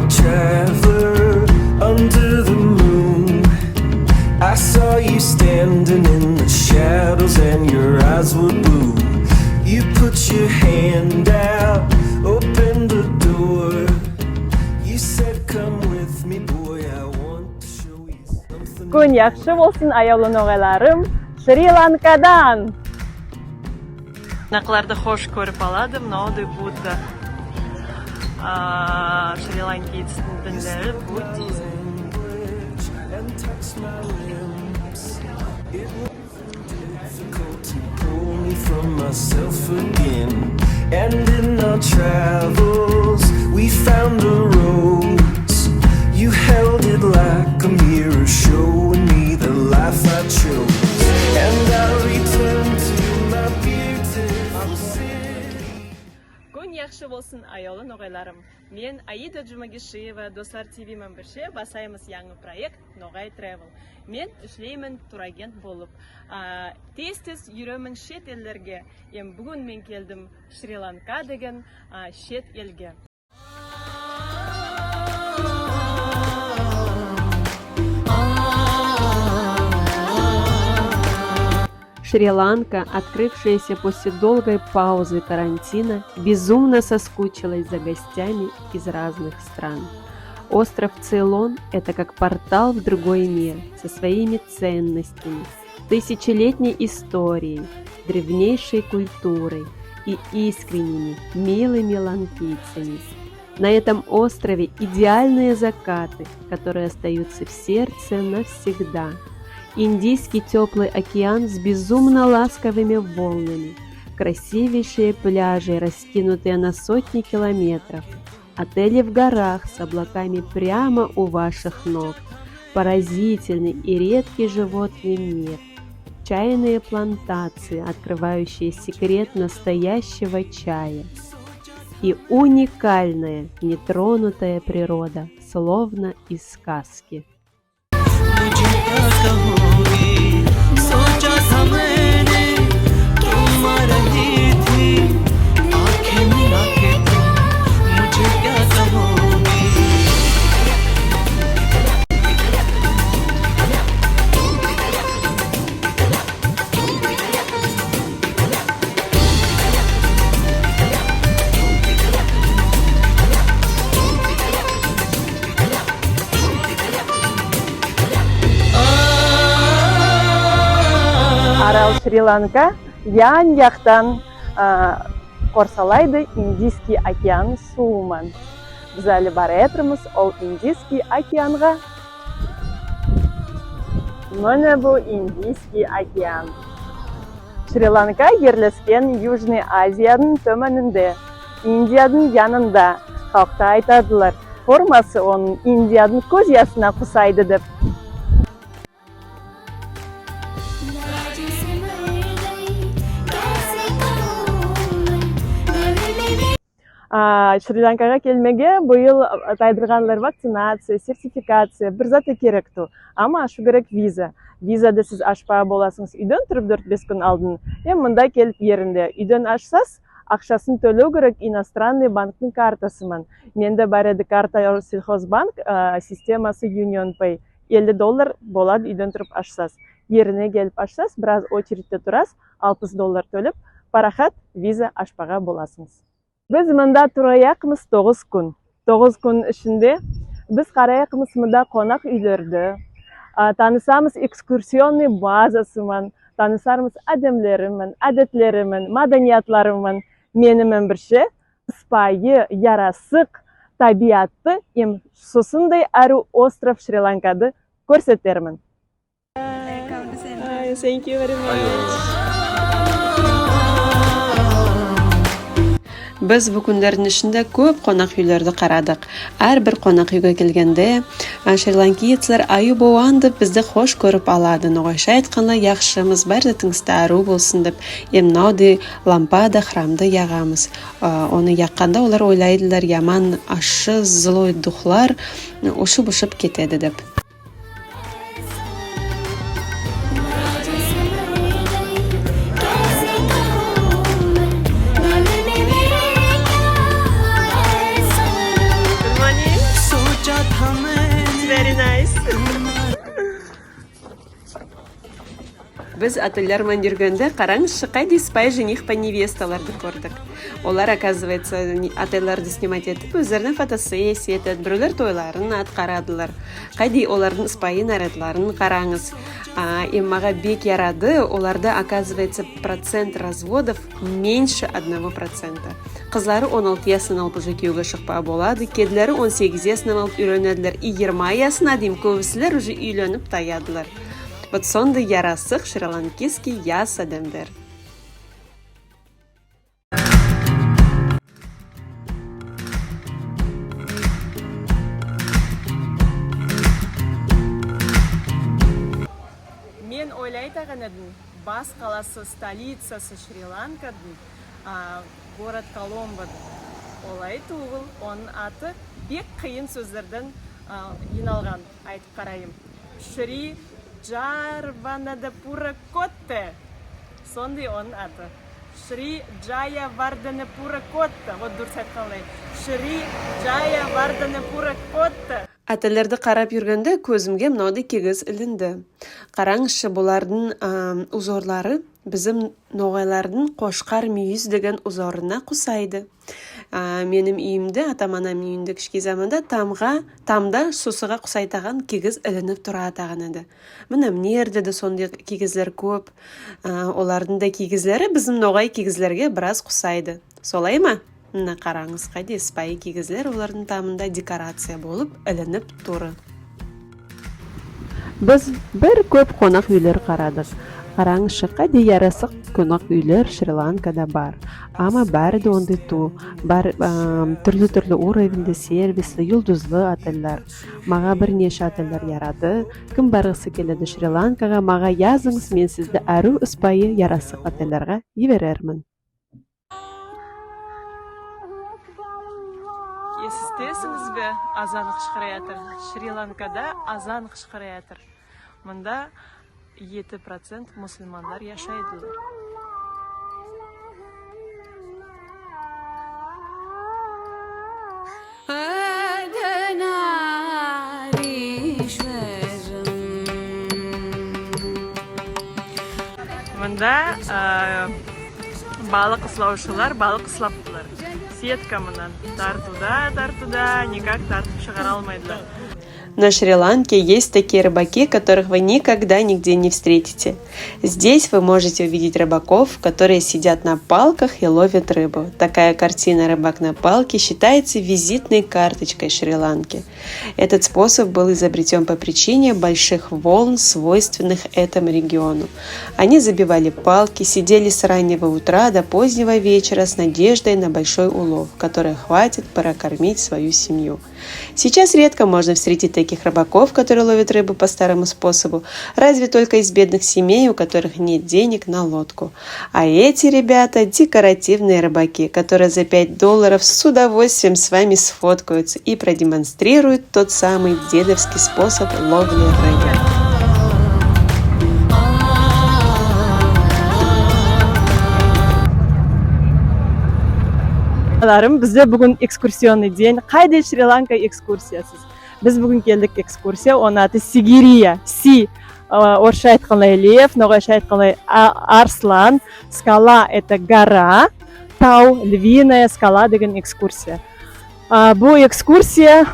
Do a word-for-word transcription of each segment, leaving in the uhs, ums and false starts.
Traveler under the moon. I saw you standing in the shadows and your eyes were blue. You put your hand out, opened the door. You said, "Come with me, boy, I want to show you something." Куьн яхшы болсын, аявлы ногайларым, Шри-Ланкадан. Куьнакыларды хош коьрип алады, мынавдай Будда. А, шри-ланкийцтинъ динлери буддизм. Difficult to pull me from myself again. And in our travels, we found a rose. You held it like a mirror, showing me the life I chose. And I return to my beautiful city. Куьн яхшы болсын, аявлы ногайларым. Мен Аида Джумагишиева, Дослар ТВ мен бирге басамыз янъы проект Ногай Travel. Мен ислеймен турагент болып. А, тез-тез юремен шет эллерге. Эм буьгуьн мен келдим Шри-Ланка деген, а, шет элге. Шри-Ланка, открывшаяся после долгой паузы карантина, безумно соскучилась за гостями из разных стран. Остров Цейлон — это как портал в другой мир, со своими ценностями, тысячелетней историей, древнейшей культурой и искренними, милыми ланкийцами. На этом острове идеальные закаты, которые остаются в сердце навсегда. Индийский теплый океан с безумно ласковыми волнами, красивейшие пляжи, раскинутые на сотни километров, отели в горах с облаками прямо у ваших ног, поразительный и редкий животный мир, чайные плантации, открывающие секрет настоящего чая, и уникальная, нетронутая природа, словно из сказки. Арал Шри-Ланка ян-яктан, а, корсалайды Индийский океан сувы ман. Биз аьли бараятырмыз ол Индийский океанга. Мине бу Индийский океан. Шри-Ланка ерлескен Южный Азиядынъ тоьменинде, Индиядынъ янында. Халкта айтадылар, формасы онынъ Индиядынъ коьз ясына усайды деп. А, Шри-Ланкага келмеге быйыл, а, тайдырганлар вакцинация, сертификация, бир зат та керек тувыл. Ама ашув керек виза. Визады сиз ашпага боласынъыз уьйден турып доьрт-бес куьн алдын. Эм мунда келип еринде. Уьйден ашсанъыз, акшасын тоьлев керек иностранный банктынъ картасы ман. Менде бар эди карта Россельхозбанк, а, системасы UnionPay. Элли доллар болады уьйден турып ашсанъыз. Ерине келип ашсанъыз, бираз очередьте турасыз, алпыс доллар тоьлеп, парахат виза ашпага боласынъыз. Биз мунда тураякпыз тогыз куьн. Тогыз куьн ишинде биз караякпыз мунда конак уьйлерди, а, танысамыз экскурсионный базасы ман, танысамыз аьдемлери мен, аьдетлери мен, маданиятлары мен. Мени мен бирге сыпайы, ярасык табиатты эм сосындай аьрув остров Шри-Ланкады коьрсетермен. Hi, thank you very much. Биз бу куьнлердинъ ишинде коьп конак уьйлерди карадык. Аьр бир конак уьйге келгенде, а, шри-ланкийцлер аюбован деп бизди хош коьрип алады. Ногайша айтканда, яхшымыз, бар затынъыз да аьрув болсын деп, эм мунавдай лампада храмды ягамыз. А, оны якканда олар ойлайдылар, яман ашшы, злой духлар, м, ушып-ушып кетеди деп. Биз отельлер ман юргенде, каранъызшы, кайдай сыпайы жених пен невесталарды коьрдик. Олар, оказывается, не- отельлерди снимать этип, оьзлерине фотосессия этеди, биревлер тойларын аткарадылар. Кайдай олардынъ сыпайы нарядларын каранъыз. А, и мага бек ярады, оларда, оказывается, процент разводов меньше одного процента. Кызлары он алты ясыннан алып уже куьевге шыкпага болады, кеделери он сегиз ясыннан алып уьйренедилер, и йырма ясына дейим коьбисилер уже уьйленип таядылар. Вот сондай ярасык шри-ланкийский яс аьдемлер. Мен ойлайтаган эдим, бас каласы, столицасы Шри-Ланкадынъ, а, город Коломбо деп. Олай тувыл, онынъ аты бек кыйын соьзлерден, а, йыйналган. Айтып карайым. Шри Джарванадапура Котте. Сондай онынъ аты. Шри Джаяварденапура Котте. Вот дурыс айтканлай. Шри Джаяварденапура Котте. Отельлерди карап юргенде коьзимге мунавдай кийиз илинди. Каранъызшы, булардынъ, а, узорлары бизим ногайлардынъ кошкар муьйиз деген узорына усайды. А, меним уьйимде, атам-анам уьйинде кишкей заманда тамга, тамда сосыга усайтаган кийиз илинип туратаган эди. Мине, мине ерде де сондай кийизлер коьп. А, олардынъ да кийизлери бизим ногай кийизлерге бираз усайды. Солай ма? Мине каранъыз, кайдай сыпайы кийизлер олардынъ тамында декорация болып илинип туры. Биз бир коьп конак уьйлер карадык. Каранъызшы, кайдай ярасык конак уьйлер Шри-Ланкада бар. Ама баьри де ондай тувыл. Бар, а, туьрли-туьрли уровеньде сервисли, юлдызлы отельлер. Мага бир неше отельлер ярады. Ким баргысы келеди Шри-Ланкага, мага язынъыз, мен сизди аьрув сыпайы ярасык отельлерге йиберермен. Эситесинъизбе, азан кышкыраятыр. Шри-Ланкада азан кышкыраятыр. Мунда ети процент мусылманлар яшайдылар. Мунда, э, балык ыславшылар балык ыслаптылар. Сетка мынан тартуда, тартуда, никак тартып шыгара алмайдылар. На Шри-Ланке есть такие рыбаки, которых вы никогда нигде не встретите. Здесь вы можете увидеть рыбаков, которые сидят на палках и ловят рыбу. Такая картина «Рыбак на палке» считается визитной карточкой Шри-Ланки. Этот способ был изобретён по причине больших волн, свойственных этому региону. Они забивали палки, сидели с раннего утра до позднего вечера с надеждой на большой улов, который хватит прокормить свою семью. Сейчас редко можно встретить таких рыбаков, которые ловят рыбу по старому способу, разве только из бедных семей, у которых нет денег на лодку. А эти ребята — декоративные рыбаки, которые за пять долларов с удовольствием с вами сфоткаются и продемонстрируют тот самый дедовский способ ловли рыбы. Балаларым, бизде буьгуьн экскурсионный день. Кайдай Шри-Ланка экскурсиясыз? Биз буьгуьн келдик экскурсия, онынъ аты Сигирия. Си, э, орысша айтканлай лев, ногайша айтканлай а- арслан, скала — это гора, тав — львиная скала деген экскурсия. А, бу экскурсия,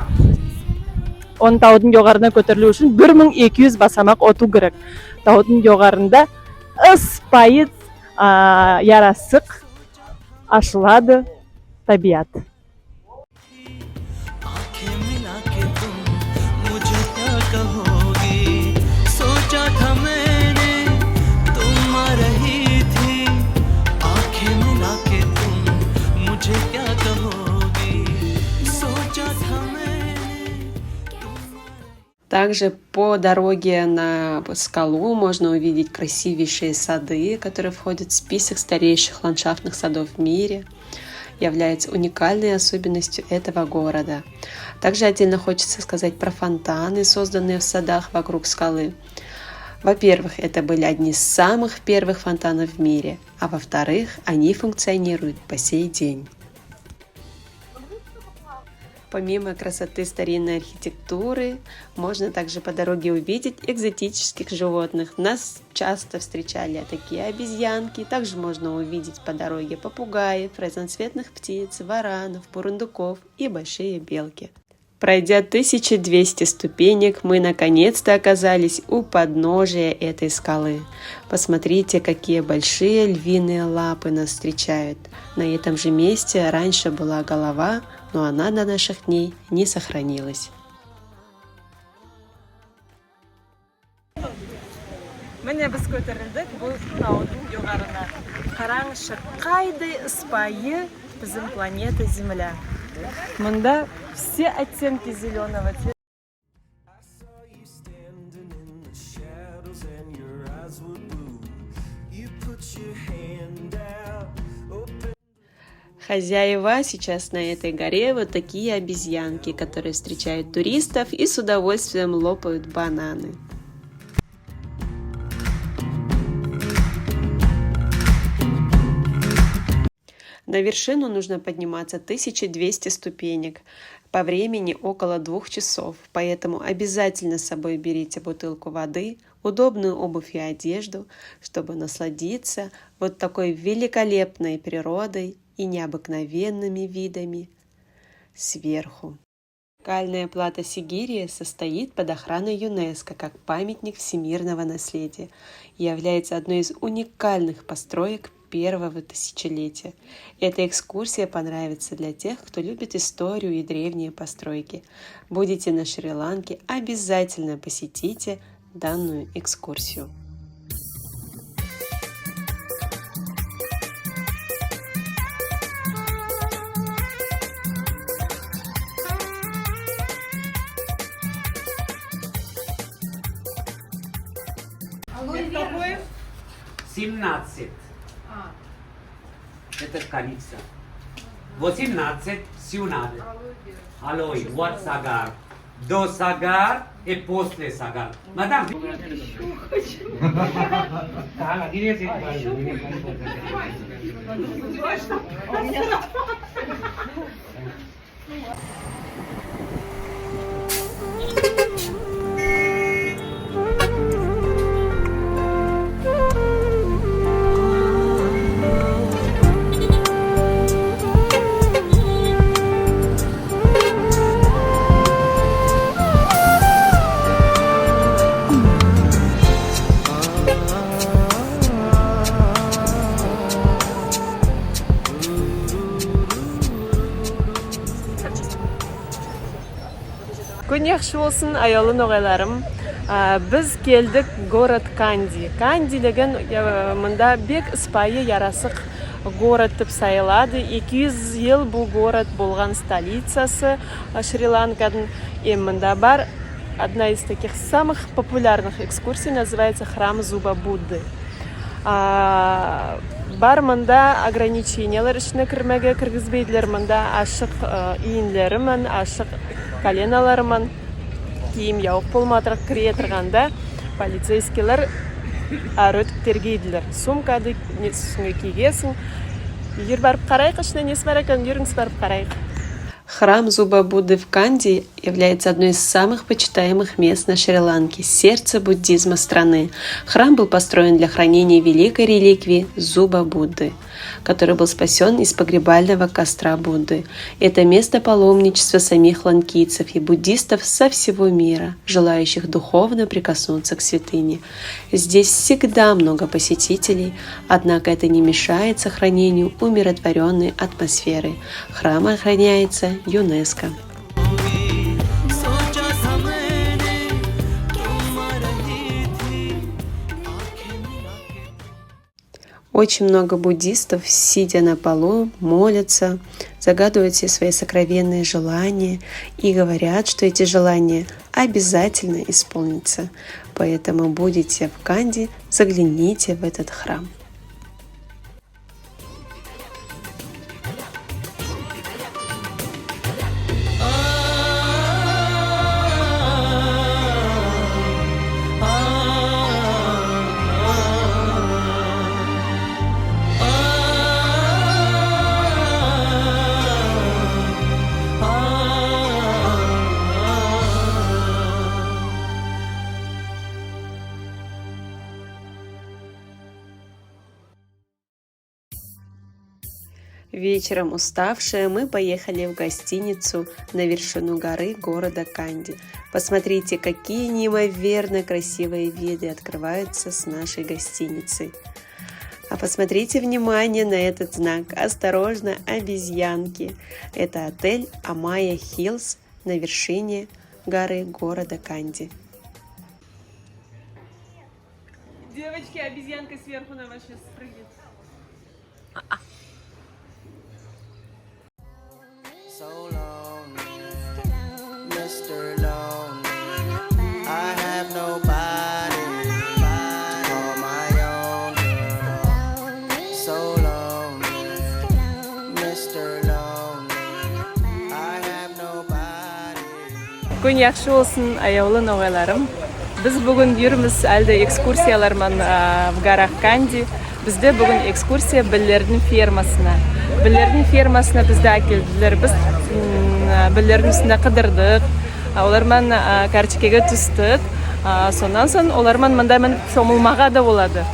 онынъ тавдынъ йогарына коьтерилуьв уьшин бир мынъ эки юз басамак оьтуьв керек. Тавдынъ йогарында ыспайы, а, ярасык ашылады табиат. आंखें मिला के तुम मुझे क्या कहोगी? सोचा था मैंने तुम आ रही थी। आंखें मिला के तुम मुझे क्या कहोगी? सोचा था मैंने तुम आ रही Также по дороге на скалу можно увидеть красивейшие сады, которые входят в список старейших ландшафтных садов в мире, являются уникальной особенностью этого города. Также отдельно хочется сказать про фонтаны, созданные в садах вокруг скалы. Во-первых, это были одни из самых первых фонтанов в мире, а во-вторых, они функционируют по сей день. Помимо красоты старинной архитектуры, можно также по дороге увидеть экзотических животных. Нас часто встречали такие обезьянки. Также можно увидеть по дороге попугаев, разноцветных птиц, варанов, бурундуков и большие белки. Пройдя тысяча двести ступенек, мы наконец-то оказались у подножия этой скалы. Посмотрите, какие большие львиные лапы нас встречают. На этом же месте раньше была голова, но она до наших дней не сохранилась. Мине, биз коьтерилдик бу тавдынъ йогарына. Каранъызшы, кайдай ыспайы бизим планета Земля. Мунда все оттенки зелёного цвета. Хозяева сейчас на этой горе вот такие обезьянки, которые встречают туристов и с удовольствием лопают бананы. На вершину нужно подниматься тысяча двести ступенек. По времени около двух часов, поэтому обязательно с собой берите бутылку воды, удобную обувь и одежду, чтобы насладиться вот такой великолепной природой и необыкновенными видами сверху. Скальная плата Сигирия состоит под охраной ЮНЕСКО как памятник всемирного наследия и является одной из уникальных построек первого тысячелетия. Эта экскурсия понравится для тех, кто любит историю и древние постройки. Будете на Шри-Ланке, обязательно посетите данную экскурсию. Алоэ вера. Семнадцать. А. Это кориця. Восемнадцать сюнады. Алоэ вера. Алоэ, вот сагар. До сагар и после сагар. Мадам. Куьн яхшы болсын, аявлы ногайларым. А, биз келдик город Канди. Канди деген, э, мунда бек ыспайы, ярасык город деп сайылады. Эки юз йыл бу город болган столицасы, а, Шри-Ланкадынъ. Эм мунда бар одна из таких самых популярных экскурсий, называется храм Зуба Будды. А, бар мунда ограничениелер, ишине кирмеге киргизбейдилер. Мунда ашык, э, ийинлери мен, ашык коленолары мен кийим явык болмага керек. Кире турганда полицейскийлер аьруьв этип тергейдилер. Сумкады не уьстинъе кийгенсинъ. Юр, барып карайык, ишинде неси бар экен, юринъиз, барып карайык. Храм Зуба Будды в Канди является одной из самых почитаемых мест на Шри-Ланке, сердце буддизма страны. Храм был построен для хранения великой реликвии Зуба Будды, который был спасён из погребального костра Будды. Это место паломничества самих ланкийцев и буддистов со всего мира, желающих духовно прикоснуться к святыне. Здесь всегда много посетителей, однако это не мешает сохранению умиротворённой атмосферы. Храм охраняется ЮНЕСКО. Очень много буддистов, сидя на полу, молятся, загадывают все свои сокровенные желания и говорят, что эти желания обязательно исполнится. Поэтому будете в Канди, загляните в этот храм. Вечером уставшие мы поехали в гостиницу на вершину горы города Канди. Посмотрите, какие неимоверно красивые виды открываются с нашей гостиницы. А посмотрите, внимание на этот знак. Осторожно, обезьянки. Это отель Амайя Хиллз на вершине горы города Канди. Девочки, обезьянка сверху на вас сейчас спрыгнет. So lonely, Mister Lonely. I have nobody to call my own girl. So lonely, Mister Lonely. I have nobody. Куьн яхшы болсын, аявлы ногайларым. Биз буьгуьн юримиз аьли де экскурсиялар ман, а, в горах Канди. Бизде буьгуьн экскурсия Биллердинъ фермасына. Биллердинъ фермасына бизди аькелдилер. Биз, м, Биллердинъ уьстинде кыдырдык. А, олар ман, а, карточкага туьстик. А, соннан сонъ олар ман мунда минип шомылмага да болады.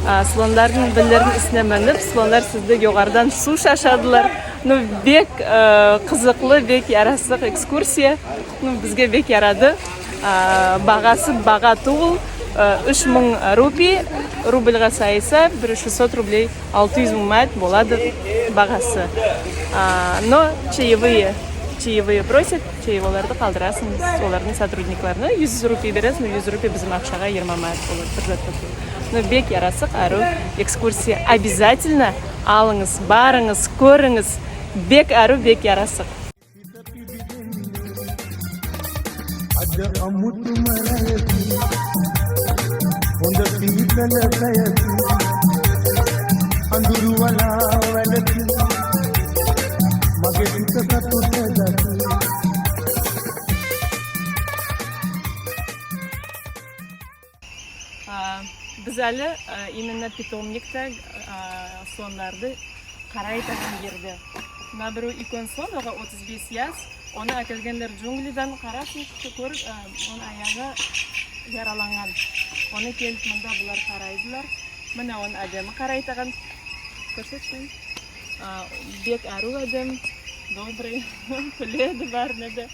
А, слонлардынъ, Биллердинъ уьстине минип, слонлар сизди йогарыдан сув шашадылар. Ну, бек, э, кызыклы, бек ярасык экскурсия. Ну, бизге бек ярады. А, багасы бага тувыл, э, уьш мынъ рупий, рубльга сайса, бир шестьсот рублей, алты юз мынъ манат болады багасы. А, но чаевые, чаевые просят, чаевойларды калдырасынъ олардынъ сотрудникларына. Юз рупий бересинъ, юз рупий бизим акшага йырма манат болады, бир зат та тувыл. Но бек ярасык, арув экскурсия. Обязательно алынъыз, барынъыз, коьринъиз. Бек арув, бек ярасык. А, биз аьли, а, именно питомникте, а, слонларды карайтаган ерде. Мына биреви уьйкен слон, ога отыз бес яс. Оны аькелгенлер джунглиден, карасынъ, коьрип, а, онынъ аягы яраланган. Оны келип мунда булар карайдылар. Мине, оны аьдеми карайтаган. Коьрсетши мен. А, бек арув аьдем, добрый, куьледи баьрине де.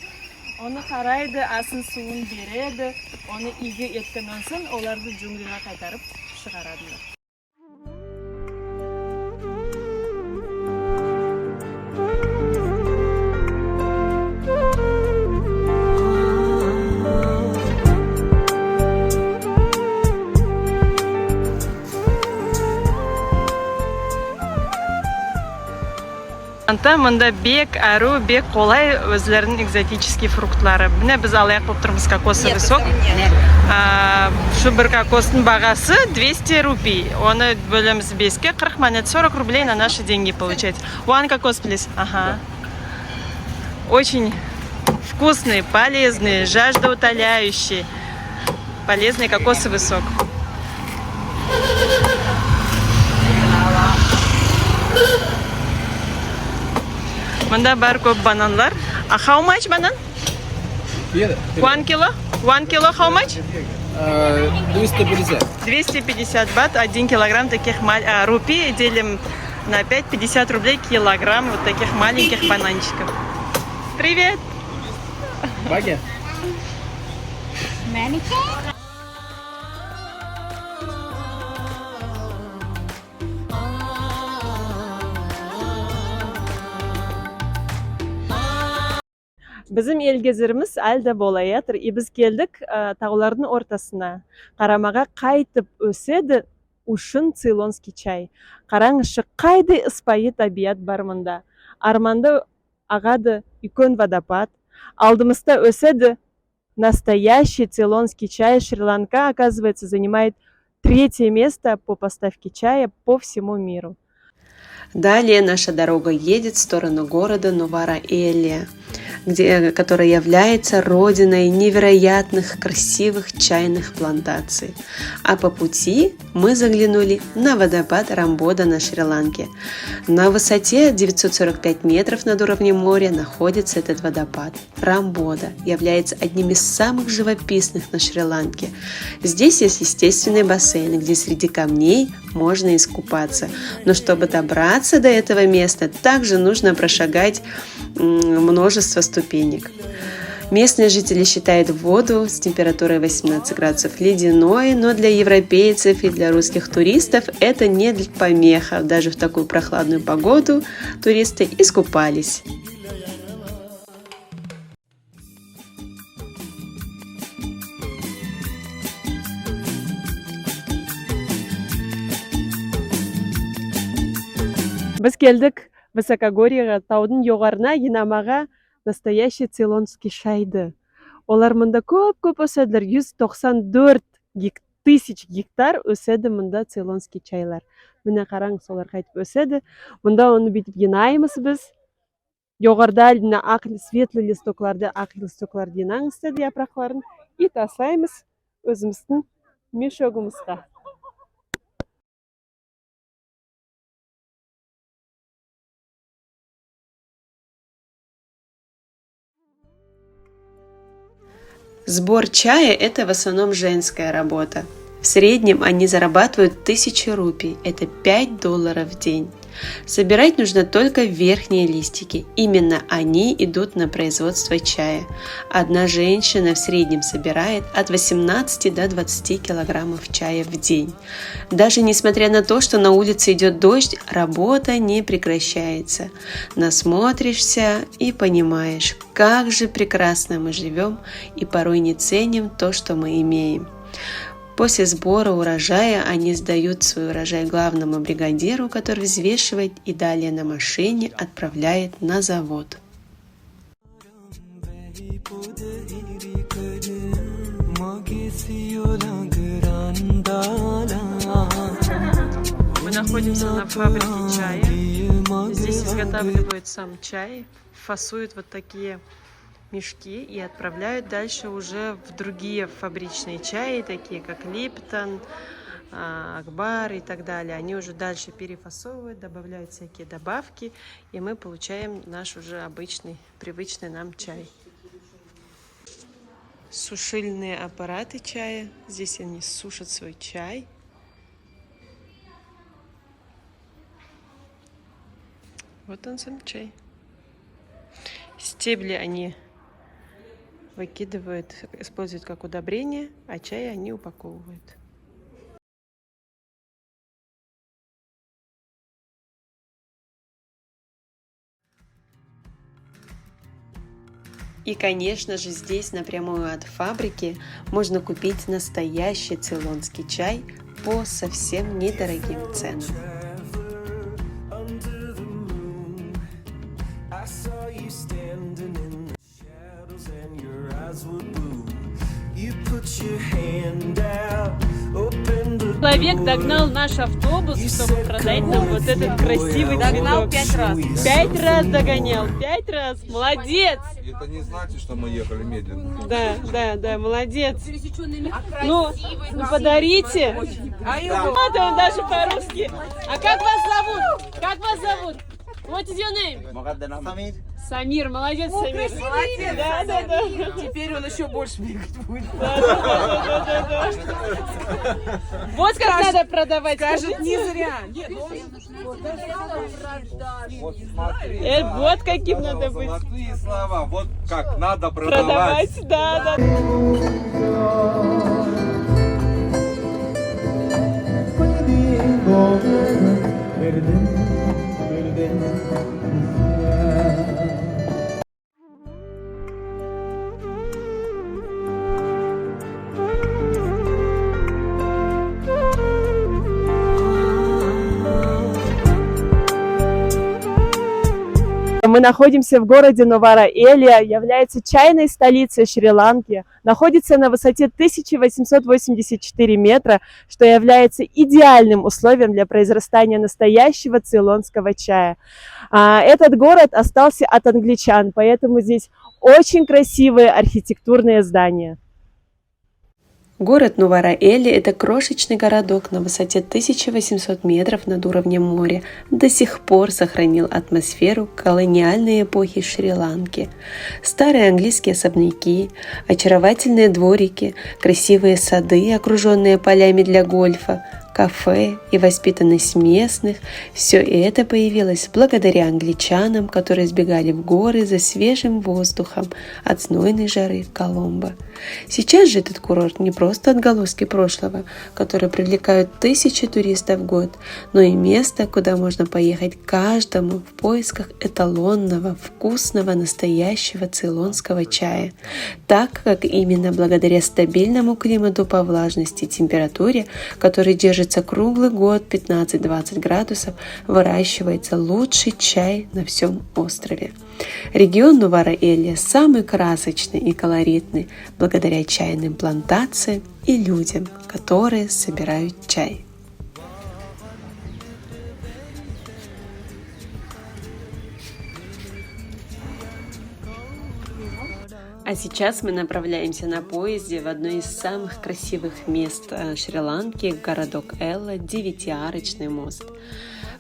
Оны карайды, асын-сувын береди. Оны ийги эткеннен сонъ оларды джунглиге кайтарып шыгарадылар. Анта мунда бек арув, бек колай оьзлерининъ экзотический фруктлары. Мине, биз алаяк болып турмыз, кокосовый сок. А, шу бир кокостынъ багасы двести рупий. Оны боьлемиз беске, кырк манат, сорок рублей на наши деньги получается. One кокос, please. Ага. Очень вкусный, полезный, жаждоутоляющий. Полезный кокосовый сок. Мунда бар коьп бананлар. А how much банан? One кило? One кило how much? Э, двести пятьдесят. Двести пятьдесят бат, один килограмм таких мал-, а, рупий делим на пять, пятьдесят рублей килограмм вот таких маленьких бананчиков. Привет! Баги. Бизим эл гезеримиз аьли де бола ятыр. И биз келдик, э, тавлардынъ ортасына. Карамага, кайтип оьседи ушын цейлонский чай. Каранъыз шы, кайдай ыспайы табиат бар мунда. Арманда агады уьйкен водопад. Алдымызда оьседи настоящий цейлонский чай. Шри-Ланка, оказывается, занимает третье место по поставке чая по всему миру. Далее наша дорога едет в сторону города Нувара-Элия, где, который является родиной невероятных красивых чайных плантаций. А по пути мы заглянули на водопад Рамбода на Шри-Ланке. На высоте девятьсот сорок пять метров над уровнем моря находится этот водопад. Рамбода является одним из самых живописных на Шри-Ланке. Здесь есть естественный бассейн, где среди камней можно искупаться. Но чтобы добраться До этого места также нужно прошагать, м, множество ступенек. Местные жители считают воду с температурой восемнадцать градусов ледяной, но для европейцев и для русских туристов это не помеха. Даже в такую прохладную погоду туристы искупались. Биз келдик высокогорьеге, тавдынъ йогарына йыйнамага настоящий цейлонский чайды. Олар мунда коьп-коьп оьседилер, юз токсан доьрт гек-, тысяч гектар оьседи мунда цейлонский чайлар. Мине каранъыз, олар кайтип оьседи. Мунда оны буьйтип йыйнаймыз биз. Йогарыда мына ак, светлый листокларды, ак листокларды йыйнанъыз деди, япыракларын, и таслаймыз оьзимиздинъ мешогымызга. Сбор чая — это в основном женская работа. В среднем они зарабатывают тысячу рупий, это пять долларов в день. Собирать нужно только верхние листики. Именно они идут на производство чая. Одна женщина в среднем собирает от восемнадцати до двадцати килограммов чая в день. Даже несмотря на то, что на улице идёт дождь, работа не прекращается. Насмотришься и понимаешь, как же прекрасно мы живём и порой не ценим то, что мы имеем. После сбора урожая они сдают свой урожай главному бригадиру, который взвешивает и далее на машине отправляет на завод. Мы находимся на фабрике чая. Здесь изготавливают сам чай, фасуют вот такие мешки и отправляют дальше уже в другие фабричные чаи, такие как Липтон, а, Акбар и так далее. Они уже дальше перефасовывают, добавляют всякие добавки, и мы получаем наш уже обычный, привычный нам чай. Сушильные аппараты чая. Здесь они сушат свой чай. Вот он сам чай. Стебли они выкидывают, используют как удобрение, а чай они упаковывают. И, конечно же, здесь напрямую от фабрики можно купить настоящий цейлонский чай по совсем недорогим ценам. Человек догнал наш автобус, чтобы продать нам вот этот красивый цветок. Догнал пять раз. Пять раз догонял, пять раз. Молодец! Это не значит, что мы ехали медленно. Да, да, да, молодец. Ну, ну, подарите. А его... Вот он даже по-русски. А как вас зовут? Как вас зовут? What is your name? Самир. Самир, молодец, Самир. Молодец, да, да, да. Теперь он ещё больше бегать будет. Да, да, да. Вот как надо продавать, скажет, скажите. Не зря. Нет, он... Вот смотри, э, вот каким надо быть. Золотые слова. Вот как надо продавать. Продавать, да, да. Мы находимся в городе Нувара-Элия, является чайной столицей Шри-Ланки. Находится на высоте тысяча восемьсот восемьдесят четыре метра, что является идеальным условием для произрастания настоящего цейлонского чая. А, этот город остался от англичан, поэтому здесь очень красивые архитектурные здания. Город Нувара-Эли — это крошечный городок на высоте тысяча восемьсот метров над уровнем моря, до сих пор сохранил атмосферу колониальной эпохи Шри-Ланки. Старые английские особняки, очаровательные дворики, красивые сады, окружённые полями для гольфа, кафе и воспитанность местных — все это появилось благодаря англичанам, которые сбегали в горы за свежим воздухом от знойной жары Коломбо. Сейчас же этот курорт не просто отголоски прошлого, которые привлекают тысячи туристов в год, но и место, куда можно поехать каждому в поисках эталонного, вкусного, настоящего цейлонского чая, так как именно благодаря стабильному климату по влажности и температуре, который держится круглый год, пятнадцать-двадцать градусов, выращивается лучший чай на всем острове. Регион Нувара-Элия самый красочный и колоритный благодаря чайным плантациям и людям, которые собирают чай. А сейчас мы направляемся на поезде в одно из самых красивых мест, э, Шри-Ланки, городок Элла, девятиарочный мост.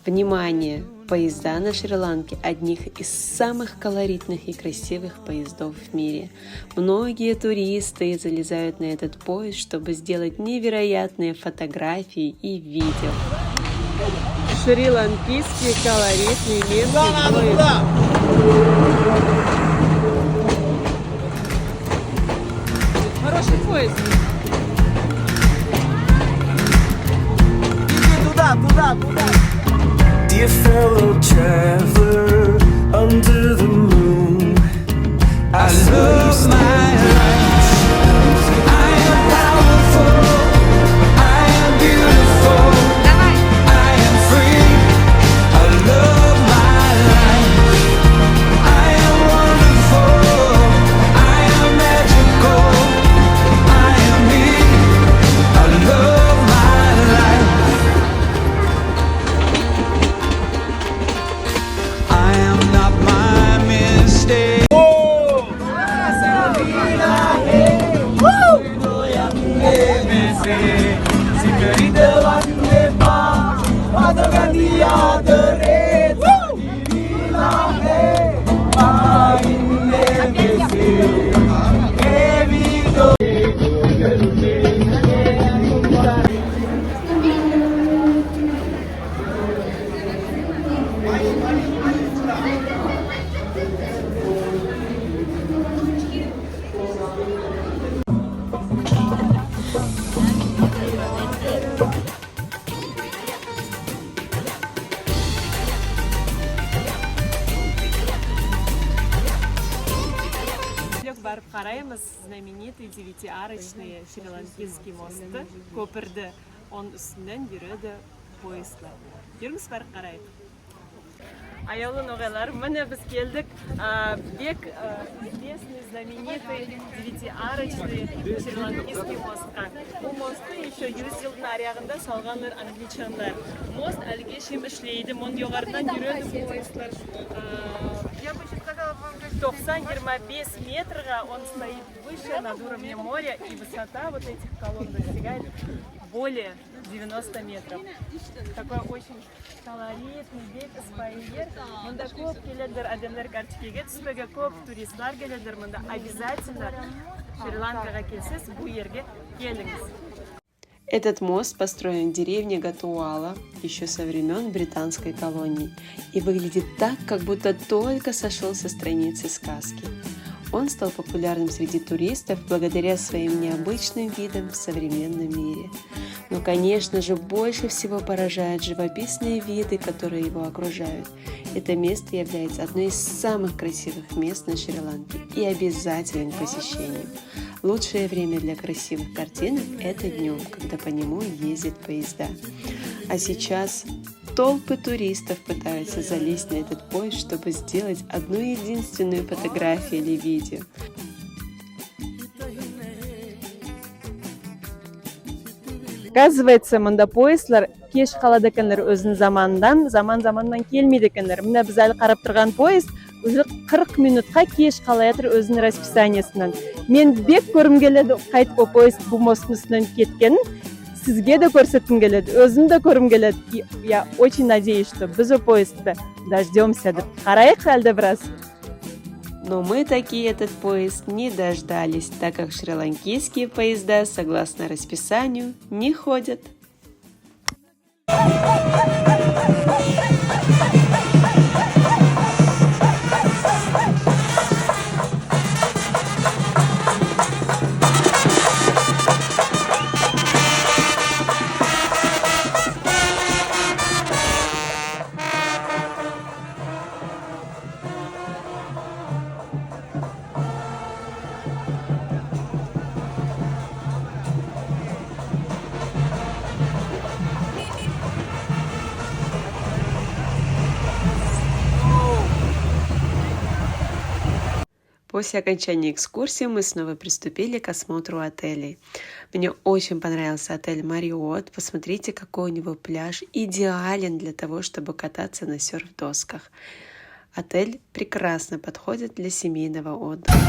Внимание! Поезда на Шри-Ланке — одних из самых колоритных и красивых поездов в мире. Многие туристы залезают на этот поезд, чтобы сделать невероятные фотографии и видео. Шри-ланкийский колоритный местный поезд. Хороший поезд. Иди туда, туда, туда. Dear fellow traveler under the moon, I love my life. I am powerful. I am beautiful. I am free. I love my life. I am wonderful. I am magical. I am me. I love my life. I am not my mistake. Барып караймыз знаменитый девятиарочный Шри-Ланкийский мостты, коьпирди. Онынъ уьстиннен юреди поездлер. Юримиз, барып карайык. Аявлы ногайлар, мине биз келдик, а, бек, а, известный, знаменитый девятиарочный Шри-Ланкийский мостка. Бу мостты ещё юз йылдынъ аръягында салганлар англичанлар. Мост аьлиге шейим ислейди, мунда йогарыдан юреди поездлер. А, токсан, йырма бес метрге он стоит выше над уровнем моря, и высота вот этих колонн достигает более девяносто метров. Такой очень колоритный, бек ыспайы ер. Мунда коьп келедилер аьдемлер картинкеге туьспеге, коьп туристлер келедилер мунда. Обязательно Шри-Ланкага келсенъиз, бу ерге келинъиз. Этот мост построен в деревне Гатуала ещё со времён британской колонии и выглядит так, как будто только сошёл со страницы сказки. Он стал популярным среди туристов благодаря своим необычным видам в современном мире. Но, конечно же, больше всего поражают живописные виды, которые его окружают. Это место является одной из самых красивых мест на Шри-Ланке и обязательно к посещению. Лучшее время для красивых картинок — это днём, когда по нему ездят поезда. А сейчас толпы туристов пытаются залезть на этот поезд, чтобы сделать одну единственную фотографию или видео. Оказывается, мунда поездлер кеш калады экенлер оьзининъ заманыннан, заман заманыннан келмейди экенлер. Мине биз аьли карап турган поезд уже кырк минутка кеш калаятыр оьзининъ расписаниесиннен. Мен бек коьргим келеди, кайтип о поезд бу мосттынъ уьстиннен кеткенин сизге де коьрсетким келеди, оьзим де коьргим келеди. И я очень надеюсь, что биз о поездти дождёмся деп. Карайык аьли де бираз. Но мы таки этот поезд не дождались, так как шри-ланкийские поезда, согласно расписанию, не ходят. После окончания экскурсии мы снова приступили к осмотру отелей. Мне очень понравился отель Марриотт. Посмотрите, какой у него пляж. Идеален для того, чтобы кататься на серф-досках. Отель прекрасно подходит для семейного отдыха.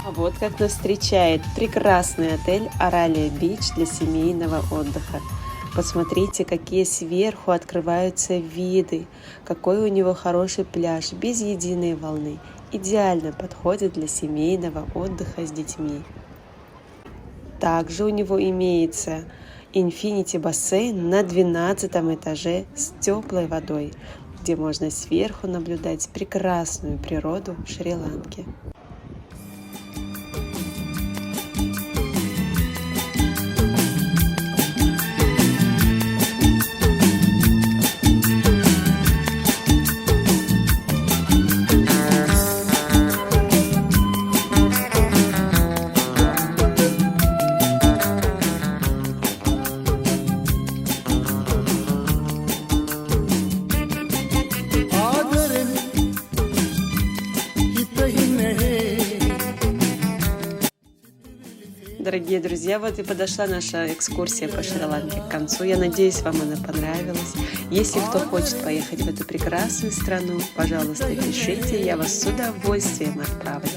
А вот как нас встречает прекрасный отель Аралия Бич для семейного отдыха. Посмотрите, какие сверху открываются виды. Какой у него хороший пляж, без единой волны. Идеально подходит для семейного отдыха с детьми. Также у него имеется инфинити-бассейн на двенадцатом этаже с теплой водой, где можно сверху наблюдать прекрасную природу Шри-Ланки. Дорогие друзья, вот и подошла наша экскурсия по Шри-Ланке к концу. Я надеюсь, вам она понравилась. Если кто хочет поехать в эту прекрасную страну, пожалуйста, пишите, я вас с удовольствием отправлю.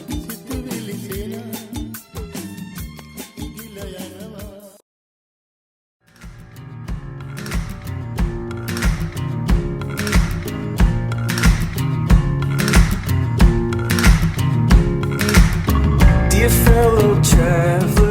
Dear fellow traveler,